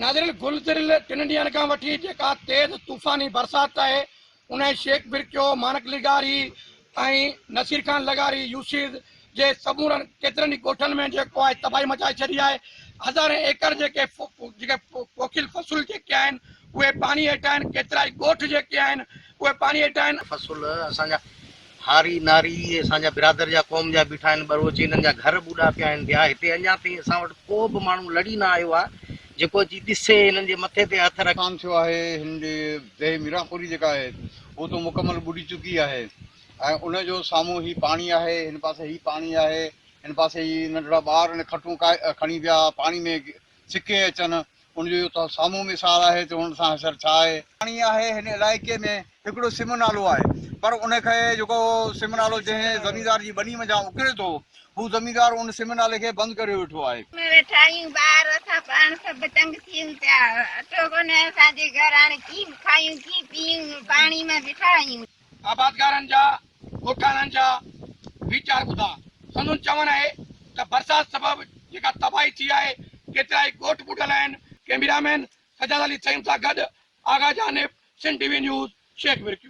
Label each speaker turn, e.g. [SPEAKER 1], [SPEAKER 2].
[SPEAKER 1] ناظرين گذريل ٽن ڏينهن کان وٺي جيڪا تيز طوفاني برسات آهي ان شيخ برڪيو، ماڻڪ لغاري ۽ نصير خان لغاري يوسيز جي سمورن ڪيترن ئي ڳوٺن ۾ جيڪو آهي تباهي مچائي ڇڏي آهي هزارين ايڪڙ جيڪي جيڪي پوکيل فصل جيڪي آهن اهي پاڻي هيٺ آهن ڪيترائي ڳوٺ جيڪي آهن اهي پاڻي هيٺ آهن.
[SPEAKER 2] فصل اسان جا هاري ناري اسان جا برادر جا قوم جا بيٺا آهن ٻروچ انهن جا گهر ٻوڏا پيا آهن پيا هتي اڃا تائين اسان وٽ ڪو به ماڻهو لڙي نه آيو آهي جيڪو اچي ڏسي انهن جي مٿي تي هٿ رکي.
[SPEAKER 3] نقصان ٿيو آهي هن جي ديهه ميرانخوري جيڪا آهي هو ته مڪمل ٻڏي چڪي آهي ۽ ان جو سامهون هي پاڻي آهي هن پاسي هي پاڻي آهي هن پاسي هي ننڍڙا ٻار کٽون کڻي پيا پاڻي ۾ سڪي اچن ان جو اهو ته سامهون مثال آهي ته هن سان حشر ڇا آهي. پاڻي آهي هن علائقي ۾ هڪڙو سم نالو آهي پر ان کي جيڪو سم نالو جنهن زميندار جي ٻني منجهان اڪري ٿو هو زميندار ان سم نالي کي بند ڪريو ويٺو آهي.
[SPEAKER 4] ۾ ويٺا آهيون ٻار اسان پاڻ سڀ تنگ ٿيون پيا اٽو ڪونهي اسان جي گهر هاڻي ڪيئن کايون ڪيئن پيئون پاڻي ۾ بيٺا آهيون.
[SPEAKER 1] آبادگارن جا ڳوٺاڻن جا ويچار ٻڌا. سندن چوڻ آهي ته برسات سبب جيڪا تباهي ٿي آهي، ڪيترائي ڳوٺ ٻڏل آهن. ڪئميرا مين سجاد علي ٿهيم سان گڏ Agha Janib, Sindh T V news, Sheikh Birkio.